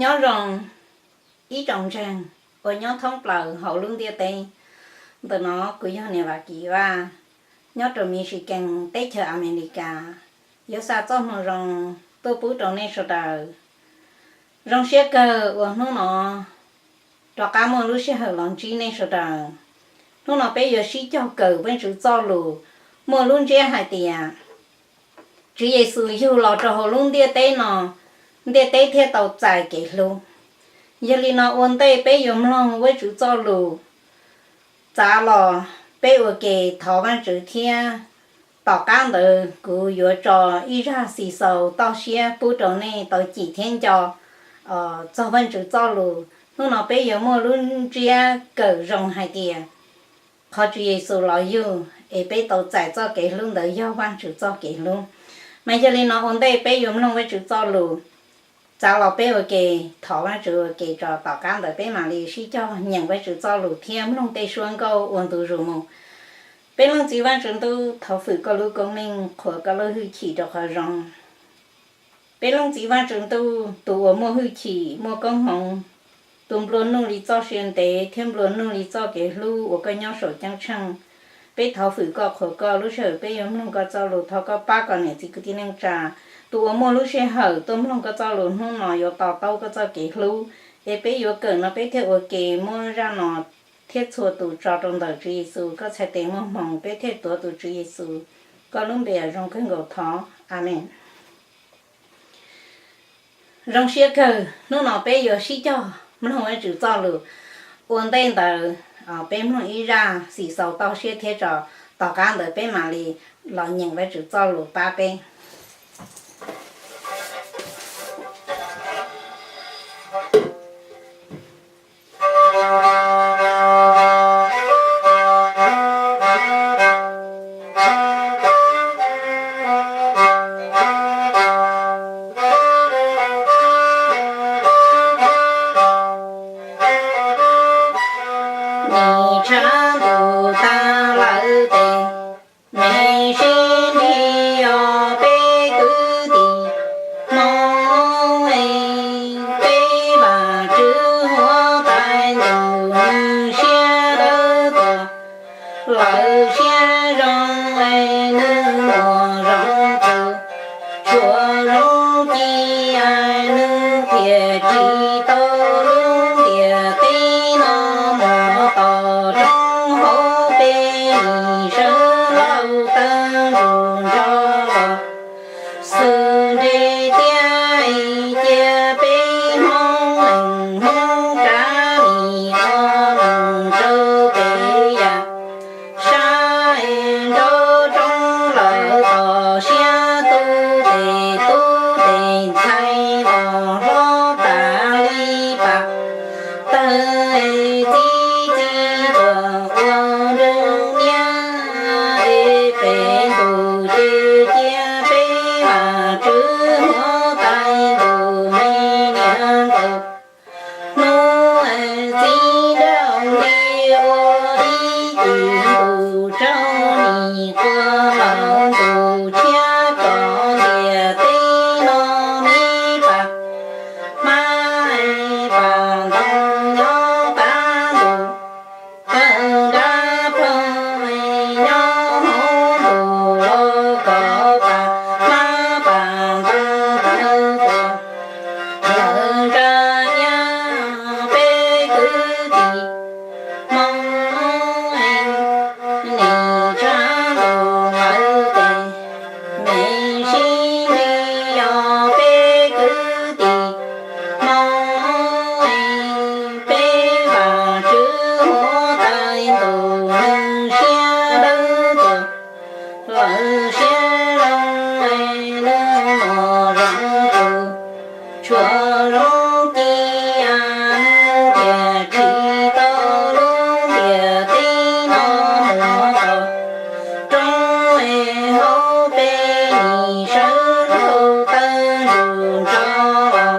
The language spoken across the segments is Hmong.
Nyob zoo ib tsoom ntseeg uas nyob thoob plaws hauv lub ntiaj teb. Ntawm no kuv yog niam Vam Kim Vaj, nyob rau Michigan, teb chaws Amelikas, yuav xa txoj moo zoo tuaj pub rau nej sawv daws. Zoo siab kawg uas hnub no rov qab muaj lub sij hawm los ntsib nej sawv daws. Hnub no peb yuav sib cog kawm Vajtswv txoj lus, muaj lub ntsiab hais tias Tswv Yexus yug los rau hauv lub ntiaj teb no, ntiaj teb thiaj tau txais kev hlub. Yog li no ua ntej peb yuav mloog Vajtswv txoj lus, txav los peb ua ke thov Vajtswv thiab. Tom qab ntawd kuv yuav tso ib zaj xis xaus toj siab pub rau nej tau cim thiab nco txog Vajtswv txoj lus. Hnub no peb yuav muaj lub ntsiab kawm zoo hais tias qhov Tswv Yexus los yug es peb tau txais txoj kev hlub ntawd yog Vajtswv txoj kev hlub. Mas yog li no ua ntej peb yuav mloog Vajtswv txoj lus, txav los peb ua ke thov Vajtswv ua ke tso, tom qab ntawd peb mam li sib cog nyeem Vajtswv txoj lus thiab mloog tej suab nkauj ua ntu zus mus. Peb Leej Txiv Vajtswv Ntuj, thov fwm koj lub koob meej, qhuas koj lub hwj chim rau qhov zoo. Peb Leej Txiv Vajtswv Ntuj, tus uas muaj hwj chim muaj koob hmoov, tus nplua nuj li txoj sia ntev thiab nplua nuj li txoj kev hlub uas koj nyob saum ceeb tsheej, peb thov fwm koj qhuas koj. Lub sij hawm peb yuav mloog koj txoj lus, thov koj pab kom niam txiv kwv tij neej tsa, tus uas muaj lub sij hawm tuaj mloog koj txoj lus hnub no yuav to taub koj txoj kev hlub, es peb yuav kawm no peb thiaj ua ke muab zaj no thiab txhua tus tso rau ntawm Tswv Yexus koj txhais tes muaj hmoo, peb thiaj tuav tus Tswv Yexus koj lub npe zoo kawg nkaus thov. Amees. Zoo siab kawg, hnub no peb yuav sib cog mloog Vajtswv txoj lus. Ua ntej ntawd peb mloog ib zaj xis xaus toj siab thiab tso, tom qab ntawd peb mam li los nyeem Vajtswv txoj lus pab peb. Nim tshav ntuj tag lawm tes, me sib nrig os peb kwv tij Hmoob, peb Vajtswv huab tais ntuj nws siab dawb tuag, lawv siab zoo es nws muaj zoo txug, tsuas zoo ci es nws thiaj tsim tau lub ntiaj teb no mus tos roob hauv peb nim sawv laug tawg ntsug nrog los. Xwb ntshe tiag cia peb Hmoob neej Hmoob rab nim ua neej rau peb yam, saib nraum roob lawm tom siab tub tes tub tes ntxhais los hlob tas li pas. Tawg txi txi tuaj ua nrwg niab, es peb ntuj ces cia peb Vajtswv huab tais ntuj me niam ntaus. Hnub txiv nraug nti ua ib cim ntuj tsaug nim qua lawm ntuj tshiab tso ntiaj teb no me pas. Hmab pas ntoo nyob qab ntuj, qawg nrab ploog nyob hauv ntuj los kov pas, hmab pas ntoo tawg tuag lawm ntsag iab peb kwv tij Hmoob. Nim tshav ntuj lawm tes, me sib nrig os peb kwv tij Hmoob, peb Vajtswv huab tais ntuj nws siab dawb tuag, lawv siab zoo es nws muaj zoo txug, tsuas zoo ci es nws thiaj tsim tau lub ntiaj teb no mus tos roob es hauv peb nim sawv laug tawg ntsug nrog los.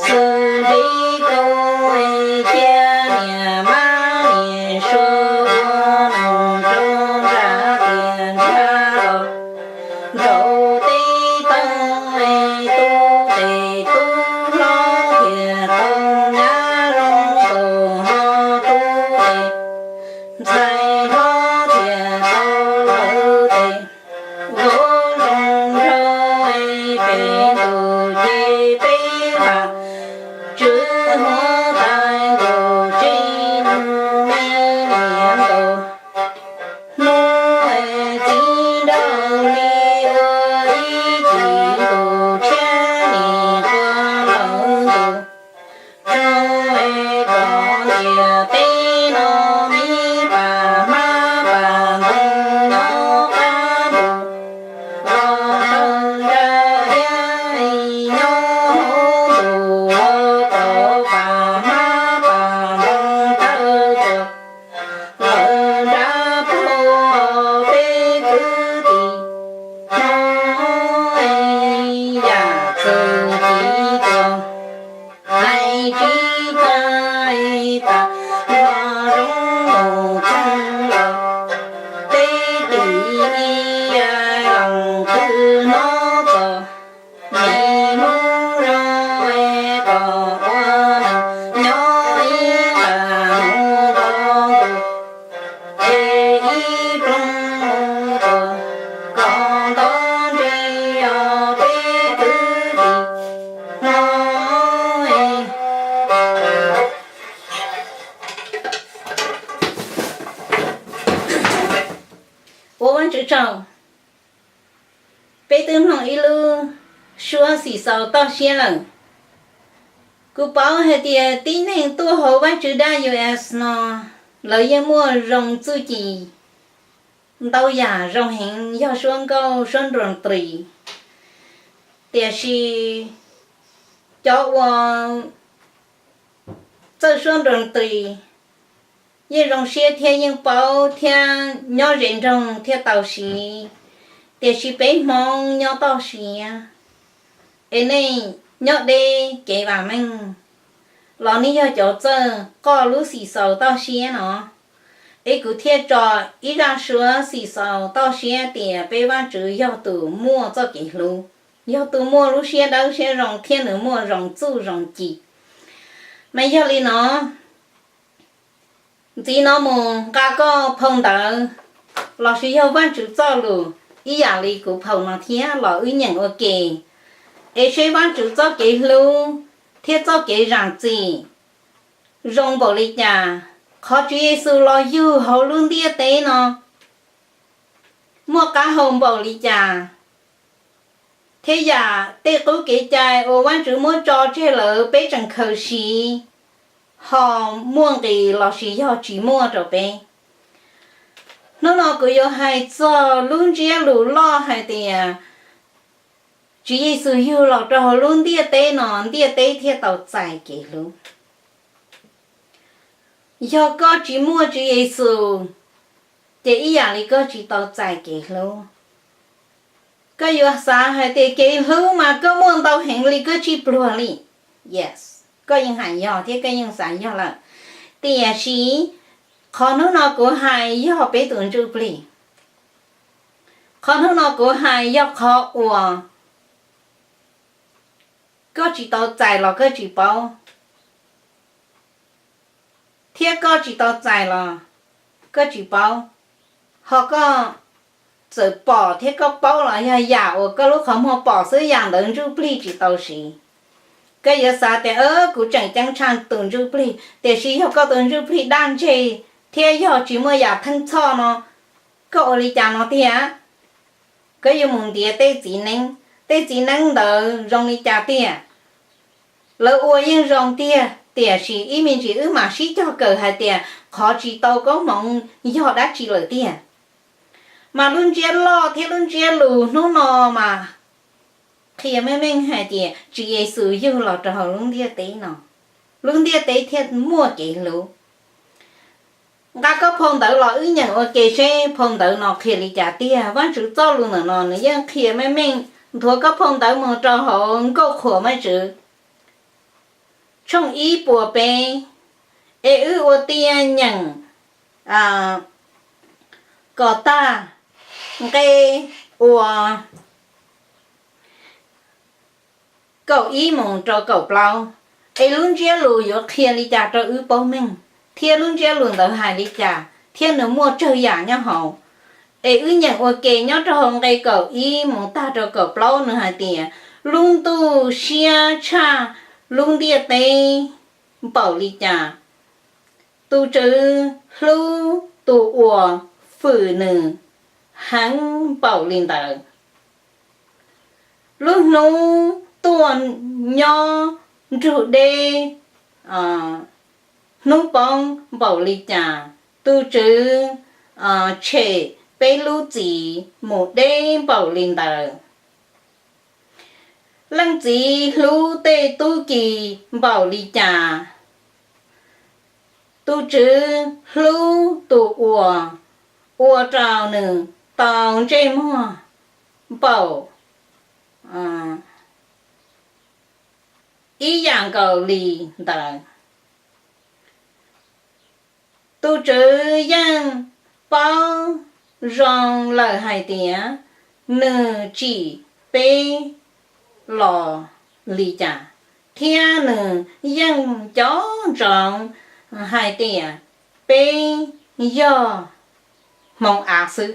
Xwb ntshe koj cia niam mab niam suav ua neej rau nra tias nra los nraum teb tawg, tub tes tub hlob thiaj Ua Vajtswv tsaug, peb twb mloog ib lub suab xim xaus toj siab lawm. Kuv paub hais tias tib neeg tuaj hauv Vajtswv dab U S no, lawv yeej muaj zoo txuj ci ntau yam zoo heev, yog suab nkauj, suab nroo tris. Tiam sis cov ua txawj suab nroo tris yeej zoo siab thiab yeej paub thiab nyob ze nroog thiaj tau siv. Tiam sis peb Hmoob nyob toj siab, es nej nyob deb kev vam meej los nej yog cov txawj qoj lub xim xaus toj siab no, es kuv thiaj tso ib zaj suab xim xaus toj siab tias peb Vajtswv yog tus muaj txoj kev hlub, yog tus muaj lub siab dawb siab zoo thiab nws muaj zoo txuj zoo ci. Mas yog li no, ntxiv no mus nqa koj phau ntawv lossis yog Vajtswv txoj lus ib yam li kuv phau no thiab los wb nyeem ua ke, es seb Vajtswv txoj kev hlub thiab txoj kev zam txim zoo npaum li cas, qhov Tswv Yexus los yug hauv lub ntiaj teb no muaj qab hau npaum li cas, thiab yam tej qub kev cai uas Vajtswv muab tso tseg lawm peb tseem khaws siv ho muaj nqis lossis yog tsis muaj rau peb. Hnub no kuv yuav hais txog lub ntsiab lus loj hais tias Tswv Yexus yug los rau hauv lub ntiaj teb no ntiaj teb thiaj tau txais kev hlub. Yog koj tsis muaj Tswv Yexus, ces ib yam li koj tsis tau txais kev hlub. Koj yuav xav hais tias kev hlub mas koj muaj ntau heev li koj tsis pluag li. Yes, koj yeej hais yog thiab koj yeej xav yog lawm. Tiam sis qhov hnub no kuv hais yog peb tus ntsuj plig. Qhov hnub no kuv hais yog qhov uas koj tsis tau txais los koj tsis paub, thiab koj tsis tau txais los koj tsis paub. Ho koj txawm pom thiab koj paub los yog yam uas koj lub qhov muag pom xwb, yam ntawd ntsuj plig tsis tau siv. Koj yuav xav tias kuv tseem ceeb tshaj tus ntsuj plig, tiam sis yog koj tus ntsuj plig daj ntseg thiab yog tsis muaj yam theej txhoj no, koj ua li cas no tiag? Koj yuav mus ntiav tej txiv neeb, tej txiv neeb ntawd zoo li cas tiag? Lawv ua yeej zoo tiag, tiam sis ib me ntsis wb mam sib cog kawm hais tias qhov tsis tau koob hmoov yog dab tsi lawm tiag. Mas lub ntsiab loj thiab lub ntsiab lus hnub no mas qhia meej meej hais tias Tswv Yexus yug los rau hauv lub ntiaj teb no, lub ntiaj teb thiaj muaj kev hlub. Nqa koj phau ntawv los wb nyeem ua ke seb phau ntawv no qhia li cas tiag. Vajtswv txoj lus ntawm no nws yeej qhia meej meej. Nthuav koj phau ntawv mus rau hauv Nkauj Qhuas Vajtswv tshooj ib puas peb, es wb ua tiaj nyeem kom tag nqe uas kaum ib mus rau kaum plaub, es lub ntsiab lus yuav qhia li cas rau wb paub meej, thiab lub ntsiab lus ntawd hais li cas, thiab nws muaj tsawg yam nyob hauv. Es wb nyeem ua ke nyob rau hauv nqe kaum ib mus tag rau kaum plaub, nws hais tias, lub ntuj siab tshaj lub ntiaj teb npaum li cas, tus Tswv hlub tus uas fwm nws heev npaum li ntawd. Lub hnub tuaj nyob nrug deb hnub poob npaum li cas, tus Tswv tshem peb lub txim mus deb npaum li ntawd. Leej txiv hlub tej tub ki npaum li cas, tus Tswv hlub tus uas ua rau nws tau ntsej muag npaum ib yam nkaus li ntawd. Tus Tswv yeej paub zoo lawm hais tias nws tsim peb los li cas, thiab nws yeej nco ntsoov hais tias peb yog hmoov av xwb.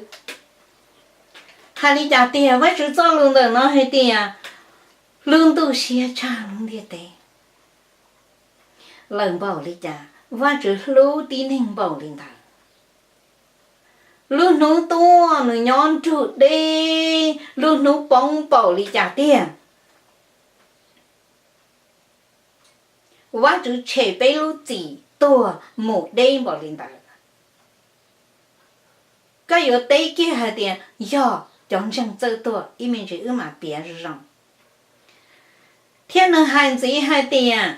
Hais li cas tiag, Vajtswv txoj lus ntawm no hais tias lub ntuj siab tshaj lub ntiaj teb lawm npaum li cas, Vajtswv hlub tib neeg npaum li ntawd. Lub hnub tuaj nws nyob nrug deb, lub hnub poob npaum li cas tiag. Vajtswv tshem peb lub txim tuag mus deb npaum li ntawd. Koj yuav teb kiag hais tias yog cov ntseeg txawj tuag, ib me ntsis wb mam piav zoo zoo. Thiab nws hais ntxiv hais tias,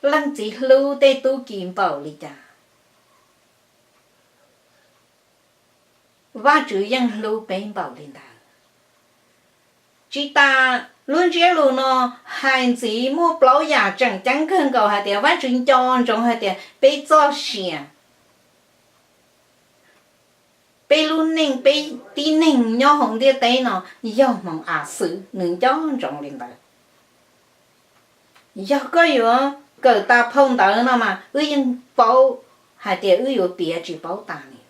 leej txiv hlub tej tub ki npaum li cas, Vajtswv yeej hlub peb npaum li ntawd. Tsis tas, lub ntsiab lus no hais ntxiv muaj plaub yam tseem ceeb kawg nkaus hais tias Vajtswv nco ntsoov hais tias peb txoj sia, peb lub neej, peb tib neeg nyob hauv ntiaj teb no yog hmoov av xwb, nws nco ntsoov li ntawd. Yog koj yuav kawm tas phau ntawv no mas wb yeej paub hais tias wb yuav piav tsis paub tas li.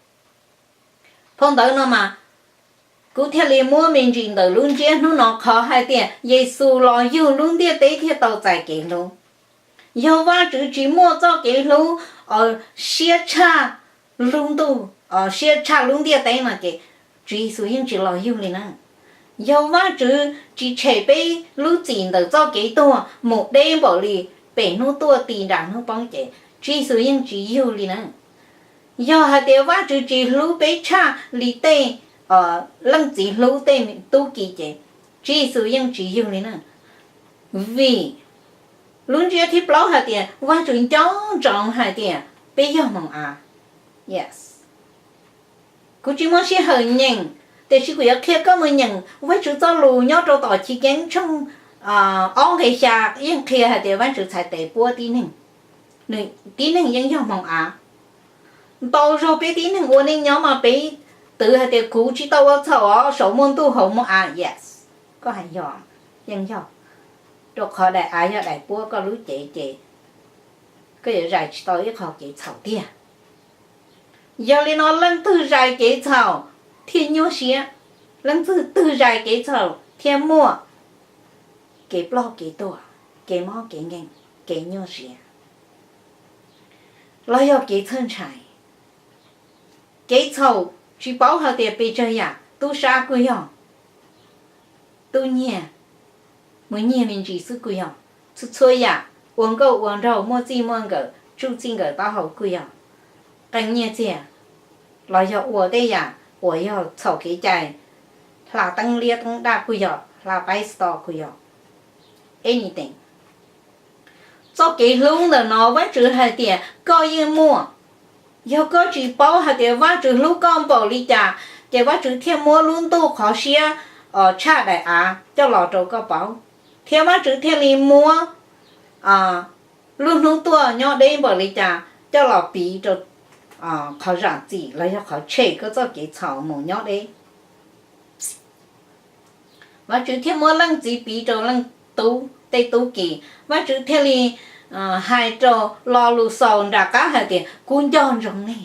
Phau ntawv no mas kuv thiaj li muab me ntsis ntawm lub ntsiab hnub no qhov hais tias Yexus los yug lub ntiaj teb thiaj tau txais kev hlub. Yog Vajtswv tsis muaj txoj kev hlub siab tshaj lub ntuj, siab tshaj lub ntiaj teb no ces Tswv Yexus yeej tsis los yug li na. Yog Vajtswv tsis tshem peb lub txim ntawm txoj kev tuag mus deb npaum li pem hnub tuaj ti nram hnub poob ces Tswv Yexus yeej tsis yug li na. Yog hais tias Vajtswv tsis hlub peb tshaj li tej leej txiv hlub tej tub ki ces Tswv Yexus yeej tsis yug li na. Vim lub ntsiab thib plaub hais tias Vajtswv nco ntsoov hais tias peb yog hmoov av. Kuv tsis muaj sij hawm nyeem, tiam sis kuv yuav qhia koj mus nyeem Vajtswv txoj lus nyob rau tom Chiv Keeb tshooj ob nqe xya yeej qhia hais tias Vajtswv txhais tes puab tib neeg, nws tib neeg yeej yog hmoov av. Ntau zaug peb tib neeg ua neej nyob mas peb twv hais tias kuv tsis tau ua txhaum os, saum muaj ntuj hauv muaj av. Yes, koj hais yog, yeej yog. Rau qhov daim av yog daim puab koj lub cev ces koj yuav zais tsis tau ib qho kev txhaum tiag. Yog li no leej twg zais kev txhaum thiaj nyuaj siab, leej twg twg zais kev txhaum thiaj muaj kev ploj kev tuag, kev mob kev nkeeg, kev nyuaj siab, los yog kev txhawj ntshai. Kev txhaum tsis paub hais tias pes tsawg yam, tub sab kuj yog, tub nyiag, mus nyiag me ntsis xwb kuj yog, txhua txhua yam, ua nkauj ua nraug, muaj txij muaj nkawm, tsuj txij nkawm taub hau kuj yog, qee nyiaj txiag, los yog ua tej yam uas yog txhaum kev cai, hla teeb liab teeb daj kuj yog, hla paib sto kuj yog, anything. Txoj kev hlub ntawm no Vajtswv hais tias koj yeej muaj. Yog koj tsis paub hais tias Vajtswv hlub koj npaum li cas, ces Vajtswv thiaj muab lub ntuj qhov siab tshaj daim av coj los rau koj paub, thiab Vajtswv thiaj li muab lub hnub tuaj nyob deb npaum li cas coj los piv rau qhov zam txim los yog qhov tshem koj txoj kev txhaum mus nyob deb. Vajtswv thiaj muab leej txiv piv rau leej tub, tej tub ki. Vajtswv thiaj li hais rau lo lus xaus nram qab hais tias kuv nco ntsoov nej,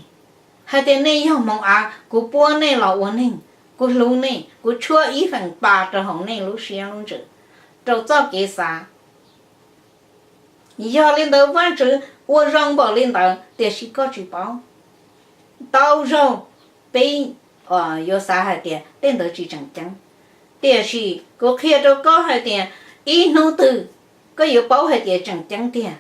hais tias nej yog hmoov av, kuv puab nej los ua neeg, kuv hlub nej, kuv tshuab ib feem pa rau hauv nej lub siab lub ntsws, rau txoj kev xav. Yog li ntawd Vajtswv ua zoo npaum li ntawd tiam sis koj tsis paub. Ntau zaug peb yuav xav hais tias tej ntawd tsis tseem ceeb, tiam sis kuv qhia rau koj hais tias ib hnub twg koj yuav paub hais tias tseem ceeb tiag.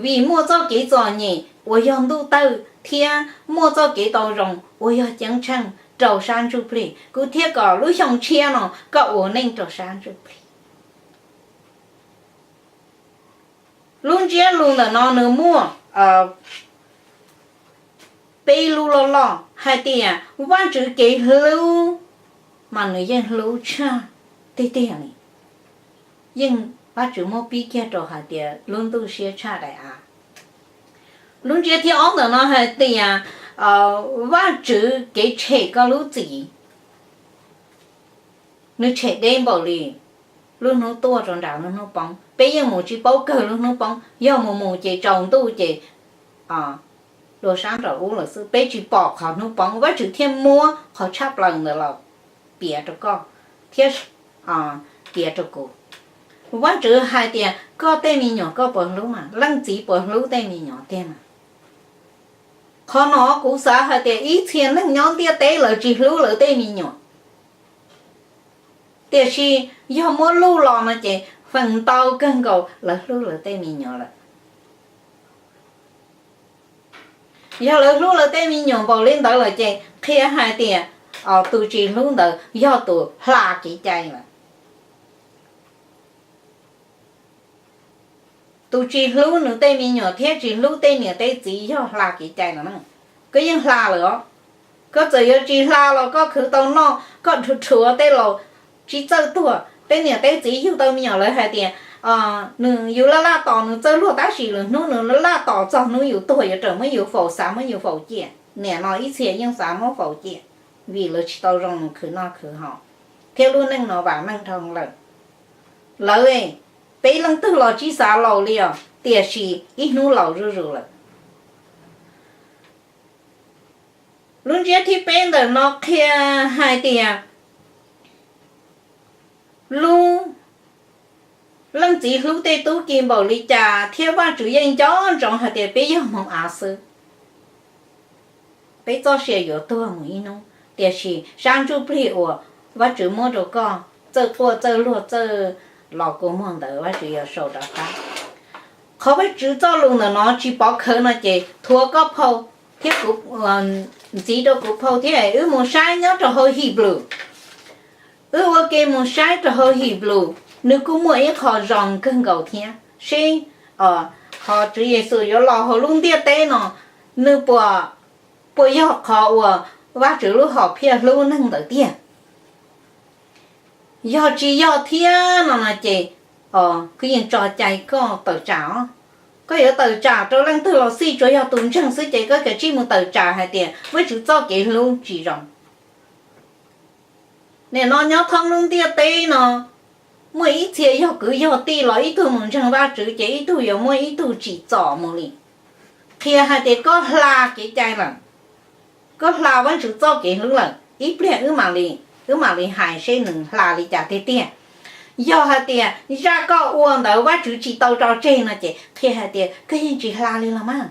Vim muaj txoj kev txom nyem uas yog ntuj tawg thiab muaj txoj kev tau zoo uas yog ceeb tsheej rau sab ntsuj plig, kuv thiaj kom lub xyoo tshiab no koj ua neej rau sab ntsuj plig. Lub ntsiab lus ntawm no nws muaj peb lub loj loj hais tias Vajtswv kev hlub mas nws yeej hlub tshaj tiag tiag li. Yeej Vajtswv muab pib kiag rau hais tias lub ntuj siab tshaj daim av. Lub ntsiab thib ob ntawm no hais tias Vajtswv kev tshem koj lub txim, nws tshem deb npaum li lub hnub tuaj rau nram lub hnub poob. Peb yeej mus tsis paub kawg lub hnub poob, yog mus mus ces tsaus ntuj ces dua sab nraum ub lawm xwb, peb tsis pom qhov hnub poob. Vajtswv thiaj muab qhov tshaj plaws ntawd los piav rau koj thiab piav rau kuv. Vajtswv hais tias koj tej me nyuam koj puas hlub mas, leej txiv puas hlub tej me nyuam tiag mas? Qhov no kuv xav hais tias ib txhia neeg nyob ntiaj teb lawv tsis hlub lawv tej me nyuam, tiam sis yog muab luj los no ces feem ntau kawg nkaus lawv hlub lawv tej me nyuam lawm. Yog lawv hlub lawv tej me nyuam npaum li ntawd lawm ces qhia hais tias tus tsis hlub ntawd yog tus hla kev cai lawm. Tus tsis hlub nws tej me nyuam thiab tsis hlub tej niam tej txiv yog hla kev cai lawm na. Koj yeej hla lawm os. Koj txawm yuav tsis hla los koj khwv tau noj, koj rhuav tej laus tsis txawj tuag, tej niam tej txiv yug tau me nyuam lawv hais tias nws yus laj laj tos nws txawj luag tab sis lwm hnub nws laj tos txog hnub yus tuag yuav raws muab yus faus, xav muab yus faus ciaj. Niam no ib txhia yeej xav muab faus ciaj vim lawv tsis tau zoo nws khwv noj khwv haus, thiab lub neej no vam meej dhau lawm. Lawv, peb leej twg los tsis xav laus li os, tiam sis ib hnub laus zuj zus lawm. Lub ntsiab thib peb ntawm no qhia hais tias lub leej txiv hlub tej tub ki npaum li cas thiab Vajtswv yeej nco ntsoov hais tias peb yog hmoov av xwb, peb txoj sia yuav tuag mus ib hnub, tiam sis sab ntsuj plig uas Vajtswv muab rau koj txawj quaj txawj luag txawj los kua muag ntawd Vajtswv yuav sau rov qab. Qhov Vajtswv txoj lus ntawm no tsis pov khawv no ces thuav koj phau thiab kuv, ntxiv rau kuv phau thiab wb mus saib nyob rau hauv Hibru. Wb ua ke mus saib rau hauv Hibru, nws kuj muaj ib qho zoo kawg nkaus thiab seb qhov Tswv Yexus yuav los hauv lub ntiaj teb no, nws puas, puas yog qhov uas Vajtswv lub hom phiaj hlub neeg ntawd tiag? Yog tsis yog thiab no no ces koj yeej tso cai koj tawm tsam os. Koj yuav tawm tsam rau leej twg los xij, tsuas yog tus ntseeg xwb ces koj kav tsij mus tawm tsam hais tias Vajtswv txoj kev hlub tsis zoo. Nim no nyob thoob lub ntiaj teb no, muaj ib txhia yog kwv yog tij los ib tug mus ntseeg Vajtswv ces ib tug yuav muaj ib tug tsim txom mus li. Qhia hais tias koj hla kev cai lawm, koj hla Vajtswv txoj kev hlub lawm, ib pliag wb mam li, wb mam li hais seb nws hla li cas tiag tiag. Yog hais tias zaj koj ua ntawd Vajtswv tsis tau tso tseg no ces qhia hais tias koj yeej tsis hla li los mas.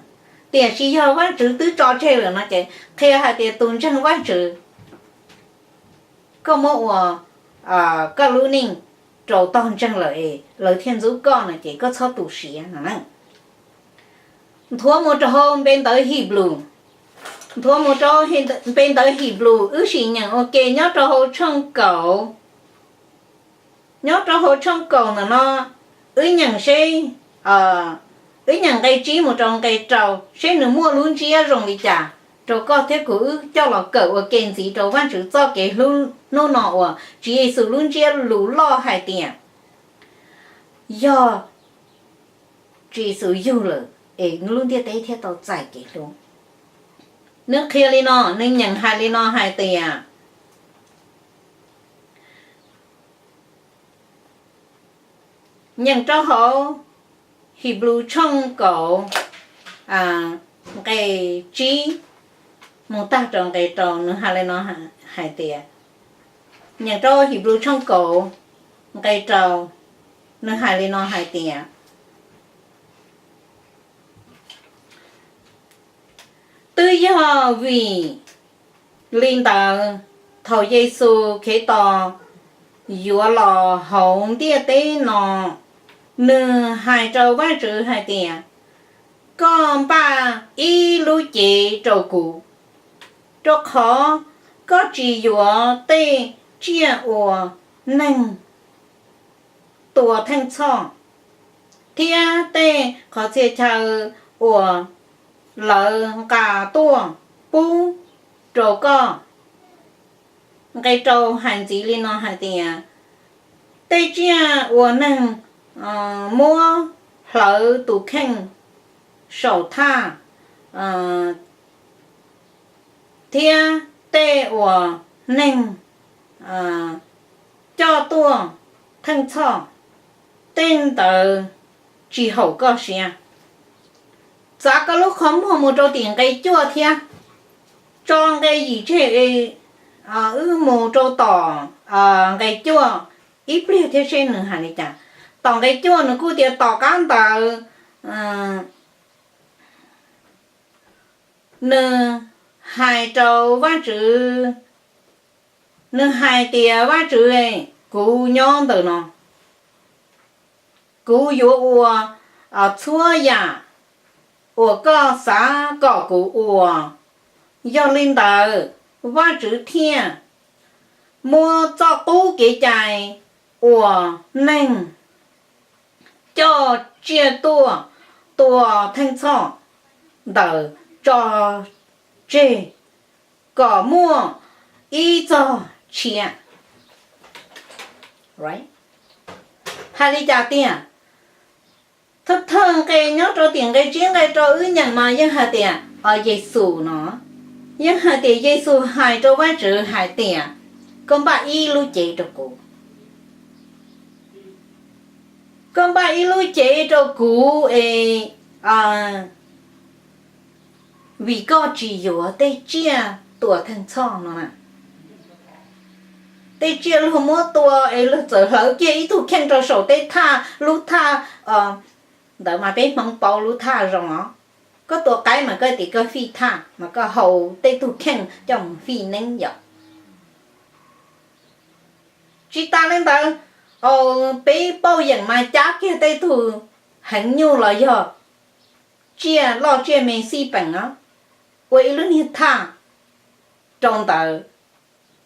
Tiam sis yog Vajtswv twb tso tseg lawm no ces qhia hais tias tus ntseeg Vajtswv, koj muab ua koj lub neej rau tog ntseeg lawm es lawv thiaj ntxub koj no ces koj txhob tu siab no na. Nthuav mus rau hauv npe ntawv Hibru, nthuav mus rau npe ntawv Hibru, wb sim nyeem ua ke nyob rau hauv tshooj kaum, nyob rau hauv tshooj kaum ntawm no, wb nyeem seb, wb nyeem nqe tsib mus rau nqe rau seb nws muaj lub ntsiab zoo li cas rau koj thiab kuv wb coj los kawm ua ke ntxiv rau Vajtswv txoj kev hlub hnub no uas Tswv Yexus lub ntsiab lus loj hais tias yog Tswv Yexus yug lawm es lub ntiaj teb thiaj tau txais kev hlub. Nws qhia li no, nws nyeem hais li no hais tias, nyeem rau hauv Hibru tshooj kaum, nqe tsib mus tag rau nqe rau, nws hais li no hais tias, nyeem rau Hibru tshooj kaum, nqe rau, nws hais li no hais tias, twb yog vim li ntawd, thaum Yexus Khetos yuav los hauv ntiaj teb no, nws hais rau Vajtswv hais tias, koj npaj ib lub cev rau kuv, rau qhov koj tsis yuav tej tsiaj uas neeg tua theej txhoj, thiab tej qhov txhia chaw uas lawv nqa tuaj pub rau koj. Nqe rau hais ntxiv li no hais tias, tej tsiaj uas neeg muab hlawv tus kheej saum thaj, thiab tej uas neeg coj tuaj theej txhoj, tej ntawd tsis haum koj siab. Txav koj lub qhov muag mus rau tim nqe cuaj thiab, tso nqe yim tseg, wb mus rau tom nqe cuaj ib pliag thiab seb nws hais li cas. Tom nqe cuaj nws kuj tias tom qab ntawd Nws hais rau Vajtswv, nws hais tias, Vajtswv, kuv nyob ntawm no, kuv yuav ua txhua yam uas koj xav kom kuv ua. Yog li ntawd, Vajtswv thiaj muab txoj qub kev cai uas neeg coj tsiaj tuaj tua Theej Txhoj ntawd tso tseg kom muaj ib txoj sia. Hais li cas tiag? Thawj thawj nqe nyob rau tim nqe tsib nqe rau wb nyeem mas yeej hais tias, o, Yexus no, yeej hais tias Yexus hais rau Vajtswv hais tias, koj npaj ib lub cev rau kuv. Koj npaj ib lub cev rau kuv es vim koj tsis yuav tej tsiaj tua Theej Txhoj no na. Tej tsiaj luag muab tua es luag txawm hlawv kiag ib tug kheej rau saum tej thaj, lub thaj ntawd mas peb Hmoob paub lub thaj zoo os. Koj tua qaib mas koj tias koj fij thaj mas koj hau tej tug kheej coj mus fij neeb yom. Tsis tas li ntawd, peb pauj yeem mas cab kiag tej tug heev nyuj los yog tsiaj loj tsiaj me xij peem os, ua ib lub niag thaj rau ntawd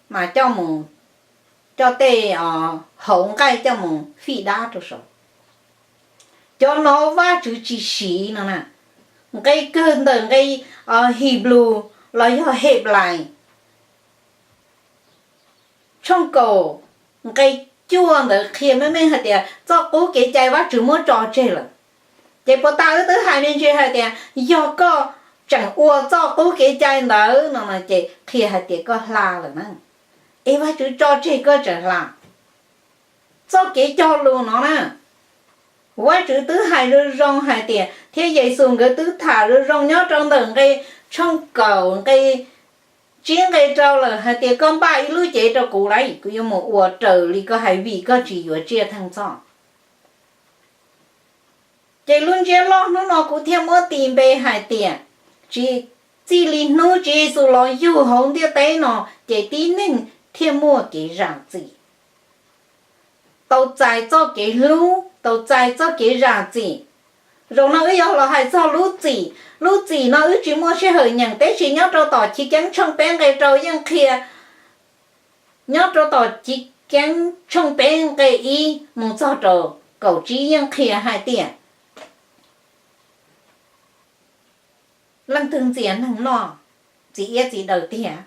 mas coj mus, coj tej hauv nqaij coj mus fij dab rau saum. Cov no Vajtswv tsis siv no na. Nqe kawg ntawm nqe Hibru los yog Henplais tshooj kaum nqe cuaj ntawd qhia meej meej hais tias txoj qub kev cai Vajtswv muab tso tseg lawm. Ces puas tas wb twb hais me ntsis hais tias yog koj tseem ua txoj qub kev cai ntawd no no ces qhia hais tias koj hla lawm na. Es Vajtswv tso tseg koj tseem hla. Txoj kev cog lus no na, Vajtswv twb hais zoo zoo hais tias thiab Yexus nkawd twb tham zoo zoo nyob rau ntawm nqe tshooj kaum nqe tsib nqe rau lawm hais tias koj npaj ib lub cev rau kuv lauj, kuv yuav mus ua raws li koj hais vim koj tsis yuav tsiaj Theej Txhoj. Ces lub ntsiab loj hnub no kuv thiaj muab tis npe hais tias, tsis, txij li hnub Tswv Yexus los yug hauv ntiaj teb no ces tib neeg thiaj muaj kev zam txim, tau txais txoj kev hlub, tau txais txoj kev zam txim. Zaum no wb yuav los hais txog lub txim. Lub txim no wb tsis muaj sij hawm nyeem, tab sis nyob rau tom Chiv Keeb tshooj peb nqe rau yeej qhia, nyob rau tom Chiv Keeb tshooj peb nqe ib mus txog rau kaum tsib yeej qhia hais tias leej twg ntxias neeg noj txiv iab txiv daw tiag?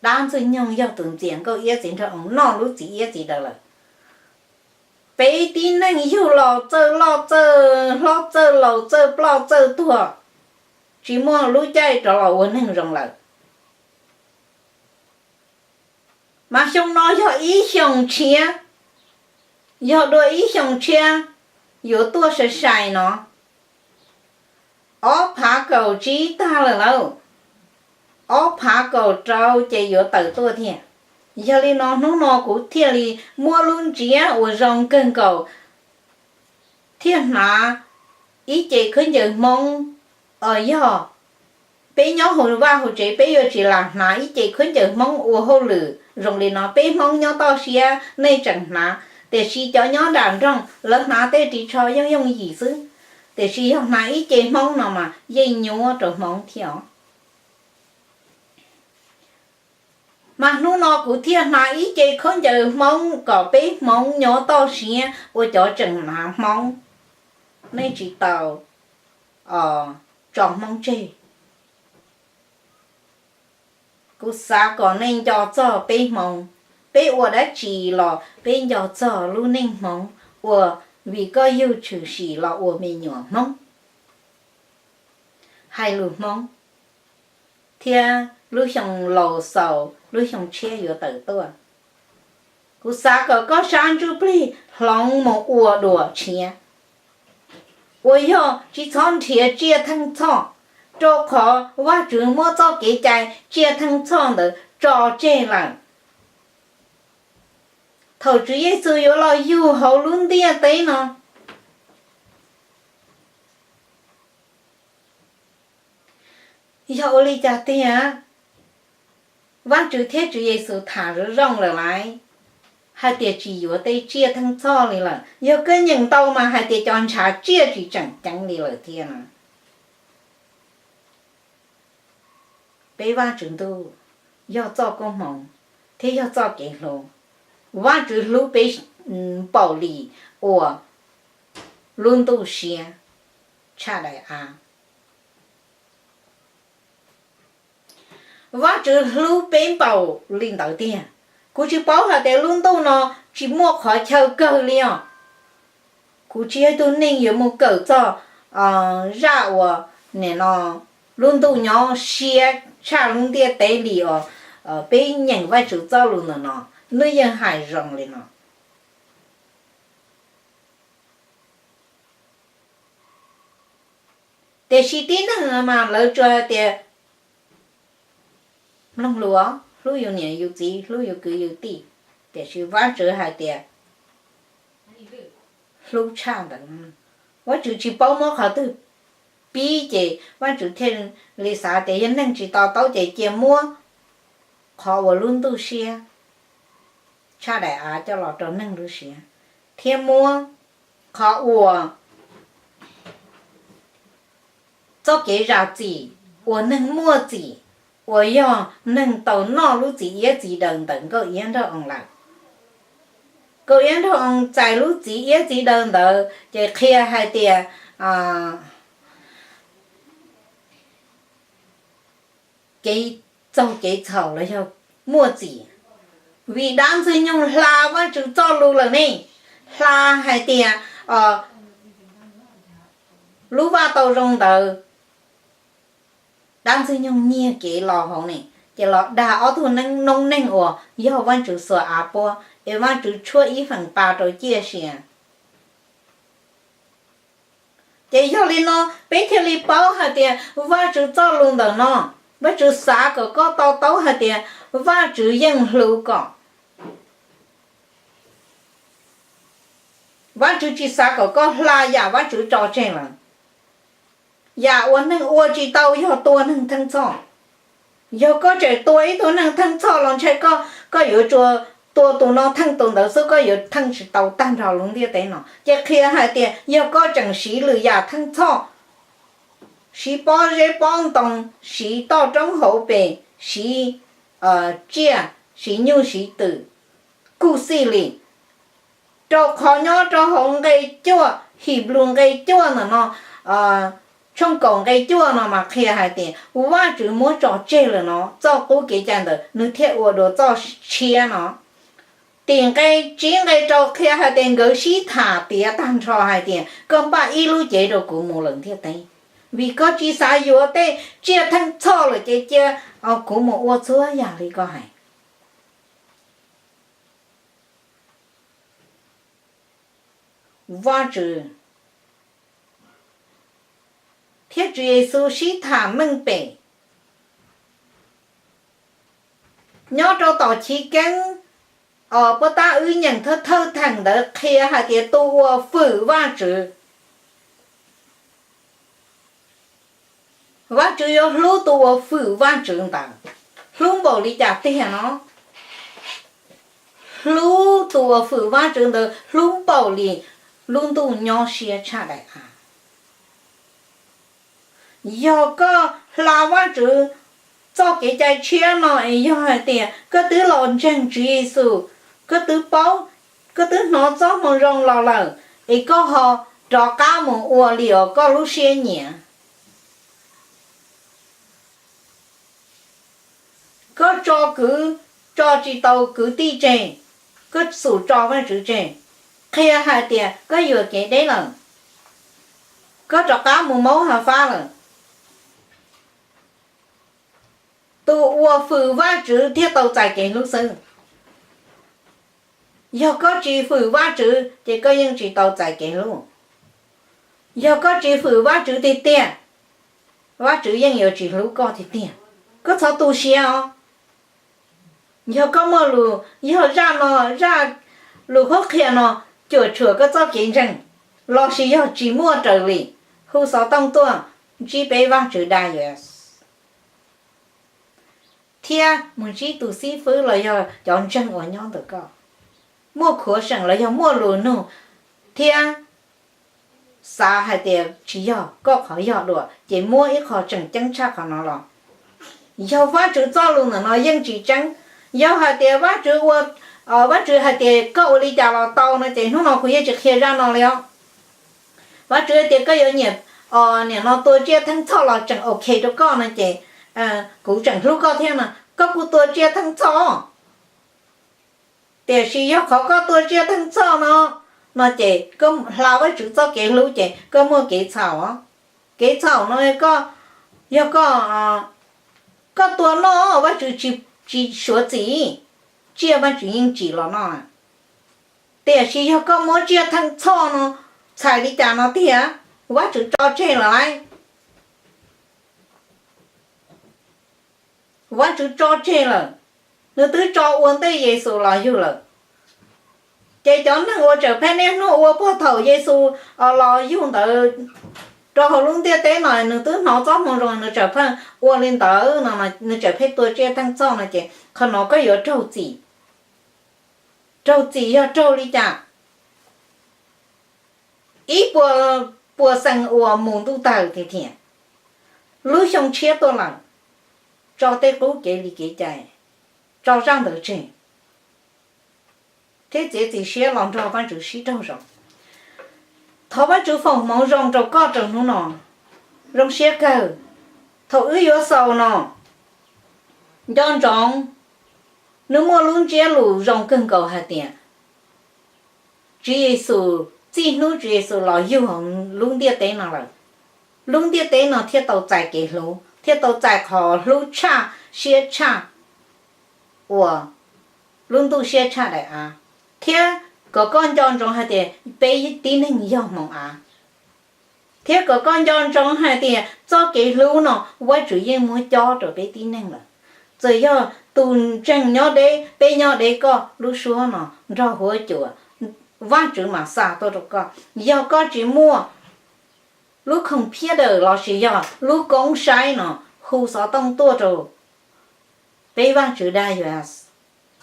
Dab ntxwg nyoog yog tus ntxias nkauj iab txiv nraug oo noj lub txiv iab txiv daw lawm. Peb tib neeg yug los txawj loj txawj hlob txawj laus txawj ploj txawj tuag, tsis muaj lub caij rov los ua neeg zoo lawm. Mas xyoo no yog ib xyoos tshiab, yog dua ib xyoos tshiab yuav tuaj sai sai no, ob phav kaum tsib tag lawm lauj, ob phav kaum rau ces yuav tawm tuaj thiab. Yog li no hnub no kuv thiaj li muab lub ntsiab uas zoo kawg nkaus thiaj hnav ib ce khaub ncaws Hmoob, yog peb nyob hauv vaj hauv tsev peb yuav tsis lam hnav ib ce khaub ncaws Hmoob ua hauj lwm zoo li no. Peb Hmoob nyob toj siab nej tseem hnav, tiam sis cov nyob nram nroog lawv hnav tej ris tsho yooj yooj yim xwb, tiam sis yog hnav ib ce Hmoob no mas yeej nyuaj rau Hmoob thiab os. Mas hnub no kuv thiaj hnav ib ce khaub ncaws Hmoob kom peb Hmoob nyob toj siab ua cov tseem hnav Hmoob, nej tsis tau tso Hmoob tseg. Kuv xav kom nej nco txog peb Hmoob, peb ua dab tsi los peb nco txog lub neej Hmoob, ua vim koj yug tshwm sim los ua me nyuam Hmoob, hais lus Hmoob, thiab lub xyoo laus xaus lub xyoo tshiab yuav tawm tuaj. Kuv xav kom koj sab ntsuj plig hloov mus ua dua tshiab, uas yog tsis txhob nrhiav tsiaj theej txhoj, rau qhov Vajtswv muab txoj kev cai tsiaj theej txhoj ntawd tso tseg lawm. Thaum Tswv Yexus yuav los yug hauv lub ntiaj teb no, Yog ua li cas tiag? Vajtswv thiab Tswv Yexus tham zoo zoo lawm lauj, hais tias tsis yuav tej tsiaj theej txhoj li lawm. Yog koj nyeem ntau mas hais tias cov ntshav tsiaj tsis tseem ceeb li lawm thiab na. Peb Vajtswv ntuj yog txoj koob hmoov thiab yog txoj kev hlub. Vajtswv hlub peb npaum li uas lub ntuj siab tshaj daim av. Vajtswv hlub peb npaum li ntawd tiag. Kuv tsis paub hais tias lub ntuj no tsis muaj qhov chaw kawg li os. Kuv tsis yog ib tug neeg yuav mus kawm txog zaj uas nim no lub ntuj nyob siab tshaj lub ntiaj teb li os. Peb nyeem Vajtswv txoj lus ntawm no, nws yeej hais zoo li no. Tiam sis tib neeg mas lawv tsuas hais tias mloog lus, hlub yus niam yus txiv, hlub yus kwv yus tij, tiam sis Vajtswv hais tias hlub tshaj ntawd. Vajtswv tsis paub muab qhov twg pib ces Vajtswv thiaj li xav tias yog neeg tsis to taub ces cia muab qhov uas lub ntuj siab tshaj daim av coj los rau neeg lub siab, thiab muab qhov uas txoj kev zam txim uas neeg muaj txim, uas yog neeg tau noj lub txiv iab txiv daw ntawm Nkauj Iab Nraug Oo lawm. Nkauj Iab Nraug Oo txais lub txiv iab txiv daw ntawd ces qhia hais tias kev txaug kev txhaum los yog muaj txim. Vim dab Ntxwg Nyoog hla Vajtswv txoj lus lawm ne, hla hais tias lub vaj tau zoo ntawd, dab Ntxwg Nyoog nyiag kev los hauv ne, ces los dag ob tug noob neej uas yog Vajtswv xuas av puab, es Vajtswv tshuab ib feem pa rau ciaj sia. Ces yog li no peb thiaj li paub hais tias Vajtswv txoj lus ntawm no, Vajtswv xav kom koj to taub hais tias Vajtswv yeej hlub koj. Vajtswv tsis xav kom koj hla yam Vajtswv tso tseg lawm. Yam uas neeg ua tsis tau yog tua neeg theej txhoj. Yog koj tseem tua ib tug neeg theej txhoj los ntshai koj, koj yuav tsuas tua tus no theej tus ntawd xwb, koj yuav theej tsis tau tag nrho lub ntiaj teb no. Ces qhia hais tias yog koj tseem siv lwm yam theej txhoj, siv pob zeb pob ntoo, siv toj roob hauv pes, siv tsiaj, siv nyuj siv twm, kuj xij li. Rau qhov nyob rau hauv nqe cuaj, Henplais nqe cuaj ntawm no, tshooj kaum nqe cuaj no mas qhia hais tias Vajtswv muab tso tseg lawm no, txoj qub kev cai ntawd nws thiaj ua dua txoj tshiab no. Tim nqe tsib nqe rau qhia hais tias nkawd sib tham tiav tag nrho hais tias koj npaj ib lub cev rau kuv mus lawm ntiaj teb, vim koj tsis xav yuav tej tsiaj theej txhoj lawm ces cia kuv mus ua txhua yam li koj hais. Vajtswv thiab Tswv Yexus sib tham meej pem. Nyob rau tom chiv keeb, puab tab wb nyeem thawj thawj theem ntawd qhia hais tias tus uas fwm Vajtswv, Vajtswv yuav hlub tus uas fwm Vajtswv ntawd hlub npaum li cas tiag no? Hlub tus uas fwm Vajtswv ntawd hlub npaum li lub ntuj nyob siab tshaj daim av. Yog koj hla Vajtswv txoj kev cai tshiab no es yog hais tias koj twb los ntseeg Tswv Yexus, koj twb paub, koj twb hnov txoj moo zoo los lawm, es koj ho rov qab mus ua li uas koj lub siab nyiam, koj tso kwv, tso tsis tau kwv tij tseg, koj xum tso Vajtswv tseg, qhia hais tias koj yuam kev deb lawm, koj rov qab mus maub hav fab lawm. Tus uas fwm Vajtswv thiaj tau txais kev hlub xwb. Yog koj tsis fwm Vajtswv ces koj yeej tsis tau txais kev hlub. Yog koj tsis fwm Vajtswv tiag tiag, Vajtswv yeej yuav tsis hlub koj tiag tiag. Koj txhob tu siab os. Yog koj muaj lus, yog zaj no, zaj lus qhuab qhia no cuam tshuam koj txoj kev ntseeg, lossis yog tsis muaj raws li, hu xov tooj tuaj ntsib peb Vajtswv da yuav. thiab mus ntsib tus xib fwb los yog cov ntseeg uas nyob ntawm koj, muaj khuav seem los yog muaj lus nug, thiab xav hais tias tsis yog koj qhov yog dua, ces muab ib qho tseem ceeb tshaj qhov no los. Yog Vajtswv txoj lus ntawm no yeej tsis tseeb. Yog hais tias Vajtswv ua, Vajtswv hais tias koj ua li cas los tau no ces hnub no kuv yeej tsis qhia zaj no li os. Vajtswv hais tias koj yuav nyiam, nim no tua tsiaj theej txhoj los tseem ok rau koj no ces kuv tseem hlub koj thiab no, koj kuj tua tsiaj theej txhoj. Tiam sis yog qhov koj tua tsiaj theej txhoj no, no ces koj hla Vajtswv txoj kev hlub ces koj muaj kev txhaum. Kev txhaum no, yog koj, koj tua noj Vajtswv tsis suav txim, tsiaj Vajtswv yeej tsim los noj. Tiam sis yog koj muab tsiaj theej txhoj no, txhais li cas no tiag, Vajtswv tso tseg lawm lauj. Vajtswv tso tseg lawm, nws twb tso ua ntej Yexus los yug lawm. Ces cov neeg uas tseem pheej niaj hnub ua puag thaum Yexus los yug ntawd rau hauv lub ntiaj teb no, nws twb hnov txoj moo zoo, nws tseem pheej ua li ntawd no, nws tseem pheej tua tsiaj theej txhoj no ces qhov no koj yuav raug txim. Raug txim yog raug li cas? Ib puas, puas xees uas mus ntuj tawg tiag tiag, lub xyoo tshiab tuaj lawm, tso tej qub kev li kev cai, tso zaj ntawd tseg, thiab txiav txim siab los nrog Vajtswv sib raug zoo. Thov Vajtswv foom hmoov zoo rau koj rau hnub no. Zoo siab kawg, thaum wb yuav xaus no, nco ntsoov, nws muaj lub ntsiab lus zoo kawg nkaus hais tias Tswv Yexus, txij hnub Tswv Yexus los yug hauv lub ntiaj teb no lawm, lub ntiaj teb no thiaj tau txais kev hlub, thiaj tau txais qhov hlub tshaj, siab tshaj uas lub ntuj siab tshaj daim av, thiab kom koj nco ntsoov hais tias peb tib neeg yog hmoov av, thiab kom koj nco ntsoov hais tias txoj kev hlub no Vajtswv yeej muab cob rau peb tib neeg lawm. Txawm yog tus ntseeg nyob deb, peb nyob deb, koj lub suab no nrog huab cua, Vajtswv mam xa tuaj rau koj. Yog koj tsis muaj lub khoom phiaj dawm lossis yog lub koob saib no, hu xov tooj tuaj rau peb Vajtswv dag yuas.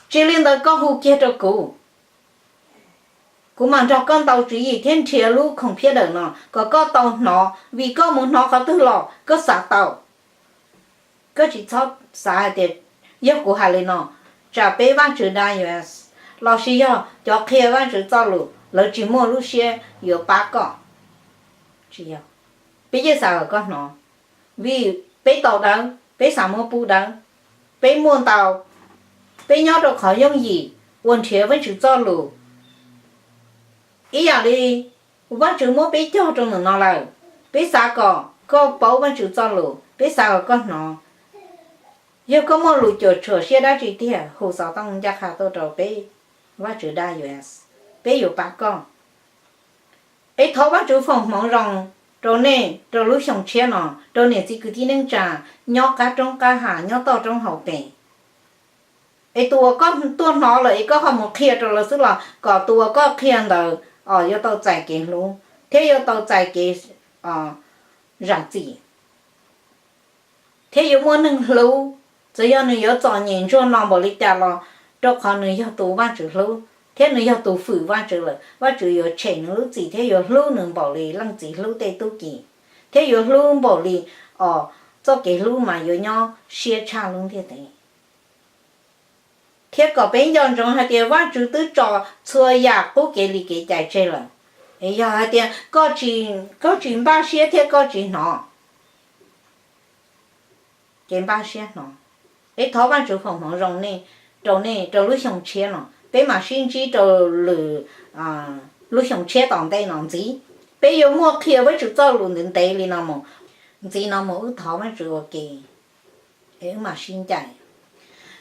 Tsis li ntawd koj hu kiag rau kuv, kuv mam nrog koj ntaus tswv yim thiab nrhiav lub khoom phiaj dawm no kom koj tau hnov, vim koj mus hnov qhov twg los koj xav tau. Koj tsis txhob xav hais tias yog kuv hais li no, tsam peb Vajtswv dag yuas lossis yog cov qhia Vajtswv txoj lus lawv tsis muaj lub siab yuav pab koj. Tsis yog, peb yeej xav kom koj hnov, vim peb tau dawb, peb xav muab pub dawb, peb muaj ntau, peb nyob rau qhov yooj yim uas nrhiav Vajtswv txoj lus. Ib yam li Vajtswv muab peb cog rau ntawm no lawm, peb xav kom koj paub Vajtswv txoj lus, peb xav kom koj hnov. Yog koj muaj lus cuam tshuam siab dab tsi tiag, hu xov tooj ncaj qha tuaj rau peb Vajtswv dag yuas, peb yuav pab koj. Es thov Vajtswv foom hmoov zoo rau nej rau lub xyoo tshiab no, rau niam txiv kwv tij neej tsa nyob qab roob qab hav, nyob toj roob hauv pes. Es tus uas koj tuaj hnov lawm es koj ho mus qhia rau lawv xwb los kom tus uas koj qhia ntawd yuav tau txais kev hlub thiab yuav tau txais kev zam txim, thiab yuav muaj neeg hlub. Txawm yog nws yuav txom nyem ntsuag no npaum li cas los, rau qhov nws yog tus Vajtswv hlub thiab nws yog tus fwm Vajtswv lawm, Vajtswv yuav tshem nws lub txim thiab yuav hlub nws npaum li leej txiv hlub tej tub ki, thiab yuav hlub npaum li os, txoj kev hlub mas yuav nyob siab tshaj lub ntiaj teb. Thiab kom peb nco ntsoov hais tias Vajtswv twb tso txhua yam qub kev li kev cai tseg lawm. Es yog hais tias koj tsis npaj siab thiab koj tsis hnov, ces npaj siab hnov. Es thov Vajtswv foom hmoov zoo nej, rau nej rau lub xyoo tshiab no, peb mam sib ntsib rau lwm lub xyoo tshiab tom ntej no ntxiv. Peb yuav muaj qhia Vajtswv txoj lus ntev ntev li no mus, ntxiv no mus wb thov Vajtswv ua ke, es wb mam sib ncaim.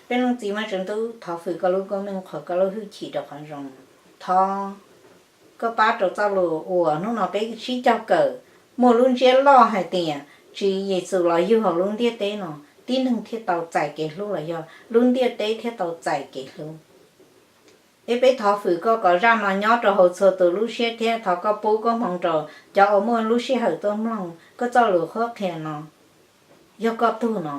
Peb leej txiv Vajtswv ntuj, thov fwm koj lub koob meej qhuas koj lub hwj chim rau qhov zoo. Thov koj pab rau txoj lus uas hnub no peb sib cog kawm, muaj lub ntsiab loj hais tias Tswv Yexus los yug hauv lub ntiaj teb no, tib neeg thiaj tau txais kev hlub los yog lub ntiaj teb thiaj tau txais kev hlub. Es peb thov fwm koj kom zaj no nyob rau hauv txhua tus lub siab thiab thov koj pub koob hmoov rau cov uas muaj lub sij hawm tuaj mloog koj txoj lus qhuab qhia no. Yog koj tug no,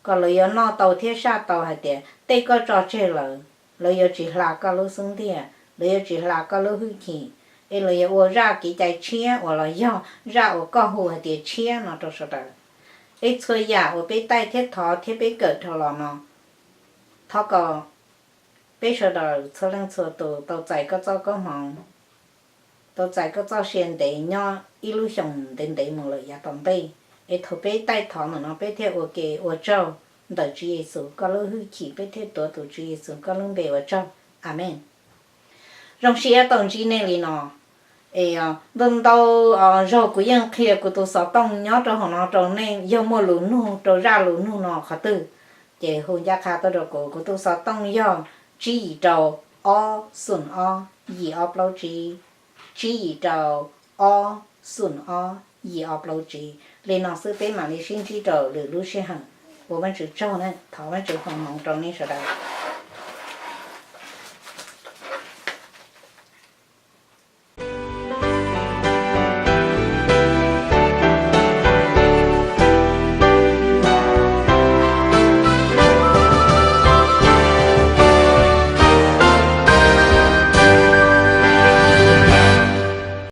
kom lawv yuav noj tau thiab saj tau hais tias tej koj tso tseg lawm, lawv yuav tsis hla koj lub xub ntiag, lawv yuav tsis hla koj lub hwj chim, es lawv yuav ua zaj kev cai tshiab uas los yog zaj uas koj hu hais tias tshiab no rau sawv daws. Es txhua yam uas peb taij thiab thov thiab peb kawm dhau los no, thov kom peb sawv daws txhua leej txhua tus tau txais koj txoj koob hmoov, tau txais koj txoj sia ntev nyob ib lub xyoos ntev ntev mus lawm yav tom ntej. Es thaum peb taij thov ntawm no peb thiaj ua ke ua tsaug ntawm Tswv Yexus koj lub hwj chim, peb thiaj tuav tus Tswv Yexus koj lub npe ua tsaug. Amees. Zoo siab tau ntsib nej li no. Es ntau ntau zaug kuv yeej qhia kuv tus xov tooj nyob rau hauv no rau nej, yog muaj lus nug rau zaj lus nug no qhov twg, ces hu ncaj qha tuaj rau kuv. Kuv tus xov tooj yog tsib yim rau ob xoom ob yim ob plaub tsib, tsib yim rau ob xoom ob yim ob plaub tsib. Li no xwb peb mam li sib ntsib rau lwm lub sij hawm. Ua Vajtswv tsaug na, thov Vajtswv foom hmoov rau nej sawv daws.